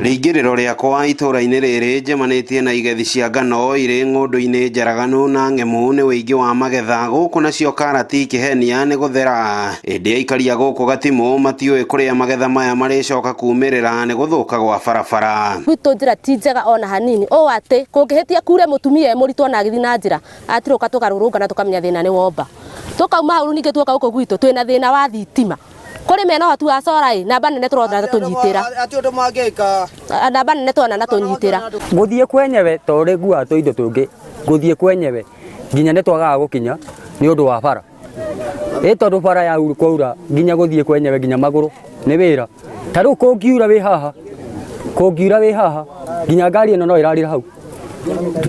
Rĩingĩrĩro rĩakwa itũũra-inĩ rĩrĩ njemanĩtie na igethi cia ngano irĩ ng'ũndũ-inĩ njaraganu na ng'emu nĩ ũingĩ wa magetha gũkũ nacio karati ikĩhenia nĩ gũthera. Ĩndĩ aikari a gũkũ Gatimũ matiũĩ kũrĩa magetha maya marĩcoka kumĩrĩra nĩ gũthũka gwa barabara. Gwitũ njĩra ti njega ona hanini ũũ atĩ kũngĩhĩtia kure mũtumia e mũritũ ona agĩthiĩ na njĩra atirũka tũkarũrũngana tũkamenya thĩna nĩ womba. Tũkauma hau ningĩ tuoka gũkũ gwitũ twĩna thĩna wa thitima. Kũrĩ mena ũhoti wa cora ĩ namba nene tũrona na tũnyitĩra. Namba nene tũrona na tũnyitĩra. Gũthiĩ kwenyewe to ũrĩ nguaga tũindo tũngĩ gũthiĩ kwenyewe nginya nĩ twagaga gũkinya nĩ ũndũ wa bara. Ĩ tondũ bara ya kwaura nginya gũthiĩ kwenyewe nginya magũrũ nĩ wĩra. Ta rĩu kũngiura wĩ haha, kũngiura wĩ haha nginya ngari ĩno no ĩrarĩra hau.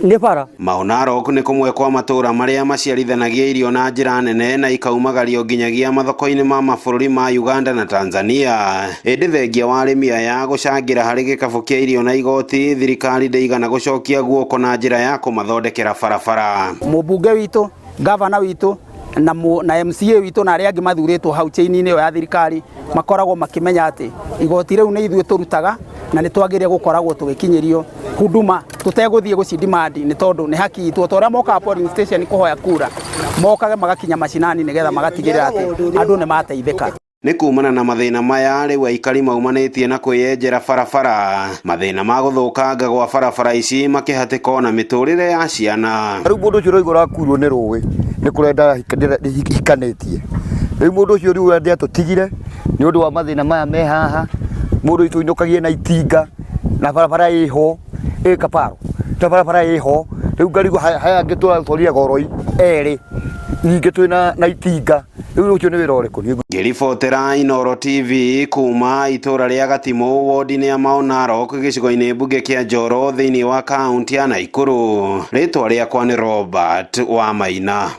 Nĩ bara. Mau Narok nĩ kũmwe kwa matũũra marĩa maciarithanagia irio na njĩra nene na ikaumagario nginyagia mathoko-inĩ ma mabũrũri ma Uganda na Tanzania. Ĩndĩ thengia wa arĩmi aya gũcangĩra harĩ gĩkabũ kĩa irio na igoti, thirikari ndĩigana gũcokia guoko na njĩra ya kũmathondekera barabara. Mũmbunge witũ, gavana witũ na, na MCA witũ na arĩa angĩ mathurĩtwo hau chain-inĩ ĩyo ya thirikari makoragwo makĩmenya atĩ igoti rĩu nĩ ithuĩ tũrutaga na nĩ twagĩrĩire gũkoragwo tũgĩkinyĩrio huduma tũtegũthiĩ gũci demand nĩ tondũ nĩ haki itũ. O ta ũrĩa mokaga polling station kũhoya kura, mokage magakinya macinani nĩgetha magatigĩrĩra atĩ andũ nĩ mateithĩka. Nĩ kumana na mathĩna maya rĩu aikari maumanĩtie na kwĩyenjera barabara. Mathĩna ma gũthũkanga gwa barabara ici makĩhatĩka ona mĩtũrĩre ya ciana. Rĩu mũndũ ũcio ũraigua ũrakuirwo nĩ rũĩ nĩ kũrĩa hikanĩtie. Rĩu mũndũ ũcio rĩu nĩ atũtigire nĩ ũndũ wa mathĩna maya me haha, mũndũ witũ ainũkagia na itinga na barabara ĩho ĩ kaparo na barabara ĩho rĩu ngarigwo haya angĩ tũratwarire goroi erĩ ningĩ twĩna na itinga. Rĩu ũcio nĩ wĩra ũrĩkũ? Ngĩribotera Inooro TV kuma itũra rĩa Gatimũ wodi-inĩ ya Mau Narok gĩcigo-inĩ mbunge kĩa Njoro thĩinĩ wa kaunti ya Naikuru. Rĩtwa rĩakwa nĩ Robert Wamaina.